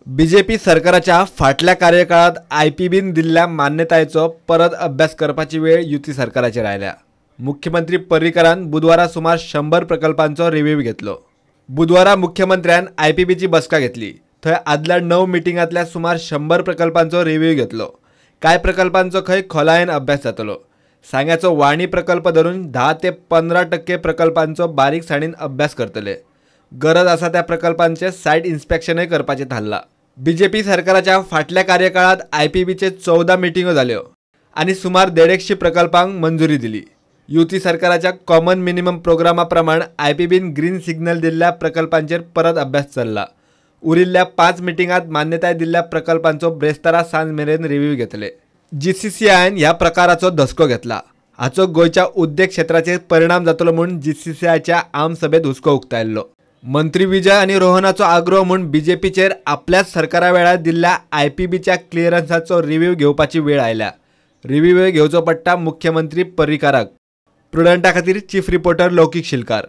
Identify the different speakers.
Speaker 1: BJP सरकाराच्या फाटल्या कार्यकाळात आयपीबीन दिल्ल्या मान्यतायेचो परत अभ्यास करपाची वेळ युती सरकाराचेर आयल्या. मुख्यमंत्री पर्रीकरान बुधवारा सुमार 100 प्रकल्पांचो रिव्ह्यू घेतलो. बुधवारा मुख्यमंत्र्यान आयपीबीची बसका घेतली. थंय आदल्या 9 मिटिंगांतल्या सुमार 100 प्रकल्पांचो रिव्ह्यू घेतलो. कांय प्रकल्पांचो खंय खोलायेन अभ्यास जातलो. सांग्याचो वाणी प्रकल्प धरून 10 ते 15% प्रकल्पांचो बारीकसाणीन अभ्यास करतले. गरज आसा त्या प्रकल्पांचे सायट इन्स्पेक्शनय करपाचें थारलां. बीजेपी सरकाराच्या फाटल्या कार्यकाळात आयपीबीचे 14 मिटिंगो जाल्यो आनी सुमार 150 प्रकल्पांक मंजुरी दिली. युती सरकाराच्या कॉमन मिनिमम प्रोग्रामा प्रमाण आयपीबीन ग्रीन सिग्नल दिल्ल्या प्रकल्पांचेर परत अभ्यास चल्ला. उरिल्ल्या 5 मिटिंगांत मान्यताय दिल्ल्या प्रकल्पांचो ब्रेस्तारा सांज मेरेन रिव्ह्यू घेतले. जीसीसीआयन ह्या प्रकाराचो धसको घेतला. हाचो गोंयच्या उद्देग क्षेत्राचेर परिणाम जातलो म्हूण जीसीसीआयच्या आमसभेत हुस्को उक्तायल्लो. मंत्री विजय आनी रोहनाचो आग्रो म्हूण बीजेपीचेर आपल्याच सरकारा वेळार दिल्ल्या आयपीबीच्या क्लियरन्साचो रिव्ह्यू घेवपाची वेळ आयल्या. रिव्ह्यू घेवचो पडटा मुख्यमंत्री पर्रीकाराक. प्रुडंटा खातीर चीफ रिपोर्टर लौकीक शिलकार.